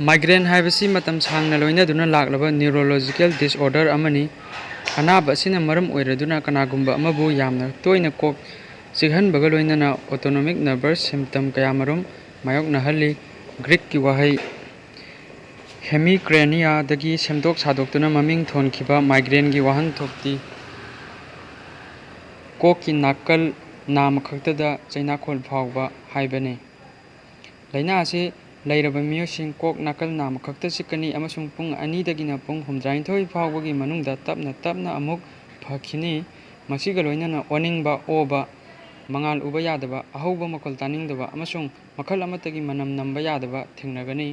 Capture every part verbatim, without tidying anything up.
Migraine ꯍꯥꯏꯕꯁꯤ ꯃꯇꯝ ꯁꯥꯡꯅ ꯂꯣꯏꯅꯗꯨꯅ ꯂꯥꯛꯂꯕ neurological disorder ꯑꯃꯅꯤ꯫ ꯑꯅꯥꯕ ꯑꯁꯤꯅ ꯃꯔꯝ ꯑꯣꯏꯔꯗꯨꯅ ꯀꯅꯥꯒꯨꯝꯕ ꯑꯃꯕꯨ ꯌꯥꯝꯅ ꯇꯣꯏꯅ ꯀꯣꯛ ꯆꯤꯛꯍꯟꯕꯒ ꯂꯣꯏꯅꯅ autonomic nervous symptom ꯀꯌꯥꯃꯔꯨꯝ ꯃꯥꯌꯣꯛꯅꯍꯜꯂꯤ꯫ ꯒ꯭ꯔꯤꯛꯀꯤ ꯋꯥꯍꯩ hemicrania ꯗꯒꯤ ꯁꯦꯝꯗꯣꯛ ꯁꯥꯗꯣꯛꯇꯨꯅ ꯃꯃꯤꯡ ꯊꯣꯟꯈꯤꯕ migraine ꯒꯤ ꯋꯥꯍꯟꯊꯣꯛꯇꯤ ꯀꯣꯛꯀꯤ ꯅꯥꯀꯜ ꯅꯥꯝꯃꯈꯛꯇꯗ ꯆꯩꯅꯥꯈꯣꯜ ꯐꯥꯎꯕ ꯍꯥꯏꯕꯅꯤ꯫ ꯂꯥꯏꯅꯥ ꯑꯁꯤ ꯂꯩꯔꯕ ꯃꯤꯑꯣꯏꯁꯤꯡ ꯀꯣꯛ ꯅꯥꯀꯜ ꯅꯥꯝꯃꯈꯛꯇ ꯆꯤꯛꯀꯅꯤ ꯑꯃꯁꯨꯡ ꯄꯨꯡ ꯑꯅꯤꯗꯒꯤꯅ ꯄꯨꯡ ꯍꯨꯝꯗ꯭ꯔꯥꯅꯤꯊꯣꯏ ꯐꯥꯎꯕꯒꯤ ꯃꯅꯨꯡꯗ ꯇꯞꯅ ꯇꯞꯅ ꯑꯃꯨꯛ ꯐꯈꯤꯅꯤ꯫ ꯃꯁꯤꯒ ꯂꯣꯏꯅꯅ ꯑꯣꯅꯤꯡꯕ, ꯑꯣꯕ, ꯃꯉꯥꯜ ꯎꯕ ꯌꯥꯗꯕ, ꯑꯍꯧꯕ ꯃꯈꯣꯜ ꯇꯥꯅꯤꯡꯗꯕ ꯑꯃꯁꯨꯡ ꯃꯈꯜ ꯑꯃꯠꯇꯒꯤ ꯃꯅꯝ ꯅꯝꯕ ꯌꯥꯗꯕ ꯊꯦꯡꯅꯒꯅꯤ꯫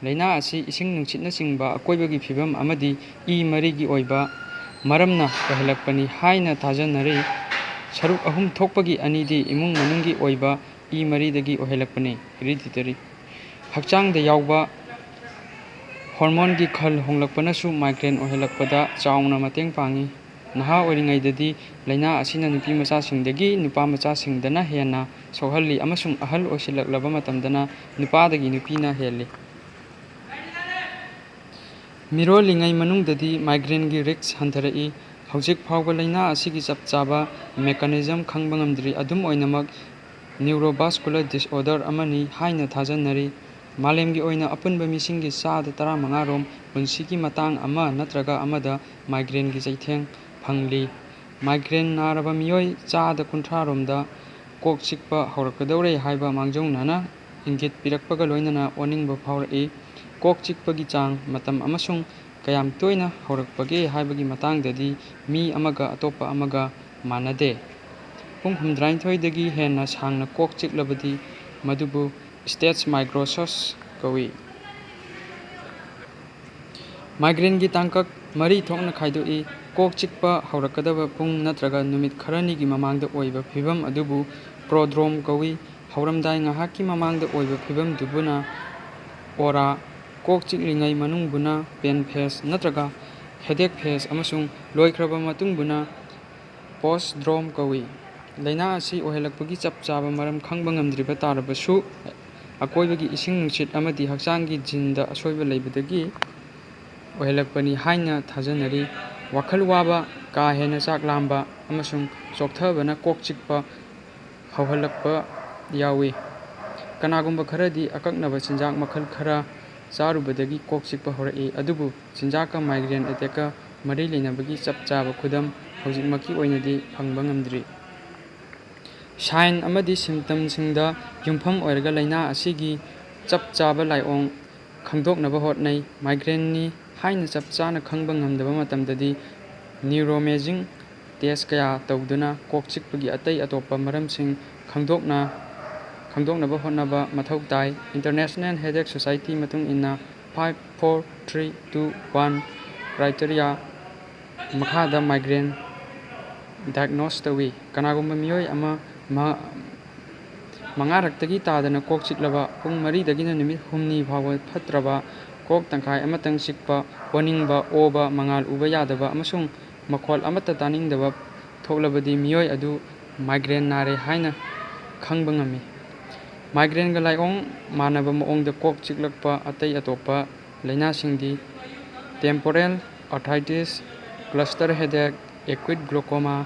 ꯂꯥꯏꯅꯥ ꯑꯁꯤ ꯏꯁꯤꯡ ꯅꯨꯡꯁꯤꯠꯅꯆꯤꯡꯕ ꯑꯀꯣꯏꯕꯒꯤ ꯐꯤꯕꯝ ꯑꯃꯗꯤ ꯏ ꯃꯔꯤꯒꯤ ꯑꯣꯏꯕ ꯃꯔꯝꯅ ꯑꯣꯏꯍꯜꯂꯛꯄꯅꯤ ꯍꯥꯏꯅ ꯊꯥꯖꯅꯔꯤ꯫ ꯁꯔꯨꯛ ꯑꯍꯨꯝ ꯊꯣꯛꯄꯒꯤ ꯑꯅꯤꯗꯤ ꯏꯃꯨꯡ ꯃꯅꯨꯡꯒꯤ ꯑꯣꯏꯕ ꯏ ꯃꯔꯤꯗꯒꯤ ꯑꯣꯏꯍꯜꯂꯛꯄꯅꯤ, hereditary꯫ ꯍꯛꯆꯥꯡꯗ ꯌꯥꯎꯕ hormone ꯒꯤ ꯈꯜ ꯍꯣꯡꯂꯛꯄꯅꯁꯨ migraine ꯑꯣꯏꯍꯜꯂꯛꯄꯗ ꯆꯥꯎꯅ ꯃꯇꯦꯡ ꯄꯥꯡꯏ꯫ ꯅꯍꯥ ꯑꯣꯏꯔꯤꯉꯩꯗꯗꯤ ꯂꯥꯏꯅꯥ ꯑꯁꯤꯅ ꯅꯨꯄꯤ ꯃꯆꯥꯁꯤꯡꯗꯒꯤ ꯅꯨꯄꯥ ꯃꯆꯥꯁꯤꯡꯗꯅ ꯍꯦꯟꯅ ꯁꯣꯛꯍꯜꯂꯤ ꯑꯃꯁꯨꯡ ꯑꯍꯜ ꯑꯣꯏꯁꯤꯜꯂꯛꯂꯕ ꯃꯇꯝꯗꯅ ꯅꯨꯄꯥꯗꯒꯤ ꯅꯨꯄꯤꯅ ꯍꯦꯜꯂꯤ꯫ ꯃꯤꯔꯣꯜꯂꯤꯉꯩ ꯃꯅꯨꯡꯗꯗꯤ migraine ꯒꯤ risk ꯍꯟꯊꯔꯛꯏ꯫ ꯍꯧꯖꯤꯛ ꯐꯥꯎꯕ ꯂꯥꯏꯅꯥ ꯑꯁꯤꯒꯤ ꯆꯞ ꯆꯥꯕ mechanism ꯈꯪꯕ ꯉꯝꯗ꯭ꯔꯤ꯫ ꯑꯗꯨꯝ ꯑꯣꯏꯅꯃꯛ, neurovascular disorder ꯑꯃꯅꯤ ꯍꯥꯏꯅ ꯊꯥꯖꯅꯔꯤ꯫ ꯃꯥꯂꯦꯝꯒꯤ ꯑꯣꯏꯅ ꯑꯄꯨꯟꯕ ꯃꯤꯁꯤꯡꯒꯤ ꯆꯥꯗ ꯇꯔꯥꯃꯉꯥ ꯔꯣꯝ ꯄꯨꯟꯁꯤꯒꯤ ꯃꯇꯥꯡ ꯑꯃ ꯅꯠꯇ꯭ꯔꯒ ꯑꯃꯗ migraine ꯒꯤ ꯆꯩꯊꯦꯡ ꯐꯪꯂꯤ꯫ Migraine ꯅꯥꯔꯕ ꯃꯤꯑꯣꯏ ꯆꯥꯗ ꯀꯨꯟꯊ꯭ꯔꯥ ꯔꯣꯝꯗ ꯀꯣꯛ ꯆꯤꯛꯄ ꯍꯧꯔꯛꯀꯗꯧꯔꯦ ꯍꯥꯏꯕ ꯃꯥꯡꯖꯧꯅꯅ ꯏꯪꯒꯤꯠ ꯄꯤꯔꯛꯄꯒ ꯂꯣꯏꯅꯅ ꯑꯣꯅꯤꯡꯕ ꯐꯥꯎꯔꯛꯏ꯫ ꯀꯣꯛ ꯆꯤꯛꯄꯒꯤ ꯆꯥꯡ, ꯃꯇꯝ ꯑꯃꯁꯨꯡ ꯀꯌꯥꯝ ꯇꯣꯏꯅ ꯍꯧꯔꯛꯄꯒꯦ ꯍꯥꯏꯕꯒꯤ ꯃꯇꯥꯡꯗꯗꯤ ꯃꯤ ꯑꯃꯒ ꯑꯇꯣꯞꯄ ꯑꯃꯒ ꯃꯥꯟꯅꯗꯦ꯫ ꯄꯨꯡ ꯍꯨꯝꯗ꯭ꯔꯥꯅꯤꯊꯣꯏꯗꯒꯤ ꯍꯦꯟꯅ ꯁꯥꯡꯅ ꯀꯣꯛ ꯆꯤꯛꯂꯕꯗꯤ ꯃꯗꯨꯕꯨ status migrainous ꯀꯧꯏ꯫ Migraine ꯒꯤ ꯇꯥꯡꯀꯛ ꯃꯔꯤ ꯊꯣꯛꯅ ꯈꯥꯏꯗꯣꯛꯏ꯫ ꯀꯣꯛ ꯆꯤꯛꯄ ꯍꯧꯔꯛꯀꯗꯕ ꯄꯨꯡ ꯅꯠꯇ꯭ꯔꯒ ꯅꯨꯃꯤꯠ ꯈꯔꯅꯤꯒꯤ ꯃꯃꯥꯡꯗ ꯑꯣꯏꯕ ꯐꯤꯚꯝ ꯑꯗꯨꯕꯨ prodrome ꯀꯧꯏ꯫ ꯍꯧꯔꯝꯗꯥꯏ ꯉꯥꯏꯍꯥꯛꯀꯤ ꯃꯃꯥꯡꯗ ꯑꯣꯏꯕ ꯐꯤꯚꯝꯗꯨꯕꯨꯅ aura, ꯀꯣꯛ ꯆꯤꯛꯂꯤꯉꯩ ꯃꯅꯨꯡꯕꯨꯅ pain phase ꯅꯠꯇ꯭ꯔꯒ headache phase ꯑꯃꯁꯨꯡ ꯂꯣꯏꯈ꯭ꯔꯕ ꯃꯇꯨꯡꯕꯨꯅ post-drome ꯀꯧꯏ꯫ ꯂꯥꯏꯅꯥ ꯑꯁꯤ ꯑꯣꯏꯍꯜꯂꯛꯄꯒꯤ ꯆꯞ ꯆꯥꯕ ꯃꯔꯝ ꯈꯪꯕ ꯉꯝꯗ꯭ꯔꯤꯕ ꯇꯥꯔꯕꯁꯨ, ꯑꯀꯣꯏꯕꯒꯤ ꯏꯁꯤꯡ ꯅꯨꯡꯁꯤꯠ ꯑꯃꯗꯤ ꯍꯛꯆꯥꯡꯒꯤ ꯖꯤꯟꯗ ꯑꯁꯣꯏꯕ ꯂꯩꯕꯗꯒꯤ ꯑꯣꯏꯍꯜꯂꯛꯄꯅꯤ ꯍꯥꯏꯅ ꯊꯥꯖꯅꯔꯤ꯫ ꯋꯥꯈꯜ ꯋꯥꯕ, ꯀꯥ ꯍꯦꯟꯅ ꯆꯥꯛ ꯂꯥꯝꯕ ꯑꯃꯁꯨꯡ ꯆꯣꯛꯊꯕꯅ ꯀꯣꯛ ꯆꯤꯛꯄ ꯍꯧꯍꯜꯂꯛꯄ ꯌꯥꯎꯏ꯫ ꯀꯅꯥꯒꯨꯝꯕ ꯈꯔꯗꯤ ꯑꯀꯛꯅꯕ ꯆꯤꯟꯖꯥꯛ ꯃꯈꯜ ꯈꯔ ꯆꯥꯔꯨꯕꯗꯒꯤ ꯀꯣꯛ ꯆꯤꯛꯄ ꯍꯧꯔꯛꯏ, ꯑꯗꯨꯕꯨ ꯆꯤꯟꯖꯥꯛꯀ migraine attackꯀ ꯃꯔꯤ ꯂꯩꯅꯕꯒꯤ ꯆꯞ ꯆꯥꯕ ꯈꯨꯗꯝ ꯍꯧꯖꯤꯛꯃꯛꯀꯤ ꯑꯣꯏꯅꯗꯤ ꯐꯪꯕ ꯉꯝꯗ꯭ꯔꯤ꯫ Sign ꯑꯃꯗꯤ symptomꯁꯤꯡꯗ ꯌꯨꯝꯐꯝ ꯑꯣꯏꯔꯒ ꯂꯥꯏꯅꯥ ꯑꯁꯤꯒꯤ ꯆꯞ ꯆꯥꯕ ꯂꯥꯏꯑꯣꯡ ꯈꯪꯗꯣꯛꯅꯕ ꯍꯣꯠꯅꯩ꯫ Migraineꯅꯤ ꯍꯥꯏꯅ ꯆꯞ ꯆꯥꯅ ꯈꯪꯕ ꯉꯝꯗꯕ ꯃꯇꯝꯗꯗꯤ neuroimaging test ꯀꯌꯥ ꯇꯧꯗꯨꯅ ꯀꯣꯛ ꯆꯤꯛꯄꯒꯤ ꯑꯇꯩ ꯑꯇꯣꯞꯄ ꯃꯔꯝꯁꯤꯡ ꯈꯪꯗꯣꯛꯅ-, ꯈꯪꯗꯣꯛꯅꯕ ꯍꯣꯠꯅꯕ ꯃꯊꯧ ꯇꯥꯏ꯫ International Headache Society ꯃꯇꯨꯡ ꯏꯟꯅ, five four three two one criteria ꯃꯈꯥꯗ migraine diagnose ꯇꯧꯏ꯫ ꯀꯅꯥꯒꯨꯝꯕ ꯃꯤꯑꯣꯏ ꯑꯃ ꯃ-, ꯃꯉꯥꯔꯛꯇꯒꯤ ꯇꯥꯗꯅ ꯀꯣꯛ ꯆꯤꯛꯂꯕ, ꯄꯨꯡ ꯃꯔꯤꯗꯒꯤꯅ ꯅꯨꯃꯤꯠ ꯍꯨꯝꯅꯤ ꯐꯥꯎꯕ ꯐꯠꯇ꯭ꯔꯕ, ꯀꯣꯛ ꯇꯪꯈꯥꯏ ꯑꯃꯇꯪ ꯆꯤꯛꯄ, ꯑꯣꯅꯤꯡꯕ, ꯑꯣꯕ, ꯃꯉꯥꯜ ꯎꯕ ꯌꯥꯗꯕ ꯑꯃꯁꯨꯡ ꯃꯈꯣꯜ ꯑꯃꯠꯇ ꯇꯥꯅꯤꯡꯗꯕ ꯊꯣꯛꯂꯕꯗꯤ ꯃꯤꯑꯣꯏ ꯑꯗꯨ migraine ꯅꯥꯔꯦ ꯍꯥꯏꯅ ꯈꯪꯕ ꯉꯝꯃꯤ꯫ Migraineꯒ ꯂꯥꯏꯑꯣꯡ ꯃꯥꯟꯅꯕ ꯃꯑꯣꯡꯗ ꯀꯣꯛ ꯆꯤꯛꯂꯛꯄ ꯑꯇꯩ ꯑꯇꯣꯞꯄ ꯂꯥꯏꯅꯥꯁꯤꯡꯗꯤ temporal arthritis, cluster headache, acute glaucoma,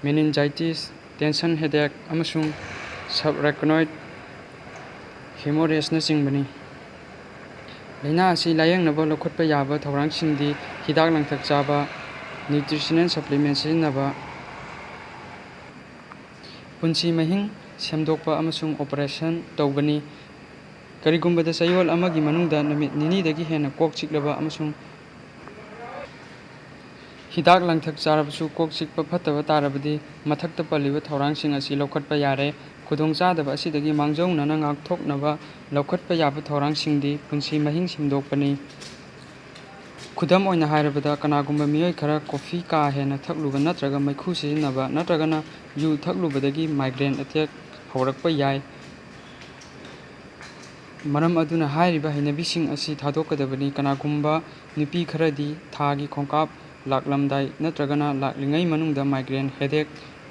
meningitis, tension headache, ꯑꯃꯁꯨꯡ subarachnoid hemorrhageꯅꯆꯤꯡꯕꯅꯤ꯫ ꯂꯥꯏꯅꯥ ꯑꯁꯤ ꯂꯥꯌꯦꯡꯅꯕ ꯂꯧꯈꯠꯄ ꯌꯥꯕ ꯊꯧꯔꯥꯡꯁꯤꯡꯗꯤ ꯍꯤꯗꯥꯛ ꯂꯥꯡꯊꯛ ꯆꯥꯕ, nutritional supplement ꯁꯤꯖꯤꯟꯅꯕ, ꯄꯨꯟꯁꯤ ꯃꯍꯤꯡ ꯁꯦꯝꯗꯣꯛꯄ ꯑꯃꯁꯨꯡ operation ꯇꯧꯕꯅꯤ꯫ ꯀꯔꯤꯒꯨꯝꯕꯗ ꯆꯌꯣꯜ ꯑꯃꯒꯤ ꯃꯅꯨꯡꯗ ꯅꯨꯃꯤꯠ ꯅꯤꯅꯤꯗꯒꯤ ꯍꯦꯟꯅ ꯀꯣꯛ ꯆꯤꯛꯂꯕ ꯑꯃꯁꯨꯡ ꯍꯤꯗꯥꯛ ꯂꯥꯡꯊꯛ ꯆꯥꯔꯕꯁꯨ ꯀꯣꯛ ꯆꯤꯛꯄ ꯐꯠꯇꯕ ꯇꯥꯔꯕꯗꯤ, ꯃꯊꯛꯇ ꯄꯜꯂꯤꯕ ꯊꯧꯔꯥꯡꯁꯤꯡ ꯑꯁꯤ ꯂꯧꯈꯠꯄ ꯌꯥꯔꯦ꯫ ꯈꯨꯗꯣꯡꯆꯥꯗꯕ ꯑꯁꯤꯗꯒꯤ ꯃꯥꯡꯖꯧꯅꯅ ꯉꯥꯛꯊꯣꯛꯅꯕ ꯂꯧꯈꯠꯄ ꯌꯥꯕ ꯊꯧꯔꯥꯡꯁꯤꯡꯗꯤ ꯄꯨꯟꯁꯤ ꯃꯍꯤꯡ ꯁꯦꯝꯗꯣꯛꯄꯅꯤ꯫ ꯈꯨꯗꯝ ꯑꯣꯏꯅ ꯍꯥꯏꯔꯕꯗ, ꯀꯅꯥꯒꯨꯝꯕ ꯃꯤꯑꯣꯏ ꯈꯔ coffee ꯀꯥ ꯍꯦꯟꯅ ꯊꯛꯂꯨꯕ ꯅꯠꯇ꯭ꯔꯒ ꯃꯩꯈꯨ ꯁꯤꯖꯤꯟꯅꯕ ꯅꯠꯇ꯭ꯔꯒꯅ ꯌꯨ ꯊꯛꯂꯨꯕꯗꯒꯤ migraine attack ꯍꯧꯔꯛꯄ ꯌꯥꯏ꯫ ꯃꯔꯝ ꯑꯗꯨꯅ ꯍꯥꯏꯔꯤꯕ ꯍꯩꯅꯕꯤꯁꯤꯡ ꯑꯁꯤ ꯊꯥꯗꯣꯛꯀꯗꯕꯅꯤ꯫ ꯀꯅꯥꯒꯨꯝꯕ ꯅꯨꯄꯤ ꯈꯔꯗꯤ ꯊꯥꯒꯤ ꯈꯣꯡꯀꯥꯞ ꯂꯥꯛꯂꯝꯗꯥꯏ ꯅꯠꯇ꯭ꯔꯒꯅ ꯂꯥꯛꯂꯤꯉꯩ ꯃꯅꯨꯡꯗ migraine headache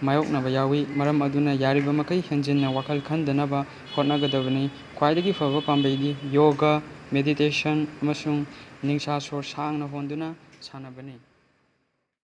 ꯃꯥꯌꯣꯛꯅꯕ ꯌꯥꯎꯏ꯫ ꯃꯔꯝ ꯑꯗꯨꯅ ꯌꯥꯔꯤꯕ ꯃꯈꯩ ꯍꯦꯟꯖꯤꯟꯅ ꯋꯥꯈꯜ ꯈꯟꯗꯅꯕ ꯍꯣꯠꯅꯒꯗꯕꯅꯤ꯫ ꯈ꯭ꯋꯥꯏꯗꯒꯤ ꯐꯕ ꯄꯥꯝꯕꯩꯗꯤ ꯌꯣꯒ, meditation ꯑꯃꯁꯨꯡ ꯅꯤꯡꯁꯥ ꯁꯣꯔ ꯁꯥꯡꯅ ꯍꯣꯟꯗꯨꯅ ꯁꯥꯟꯅꯕꯅꯤ꯫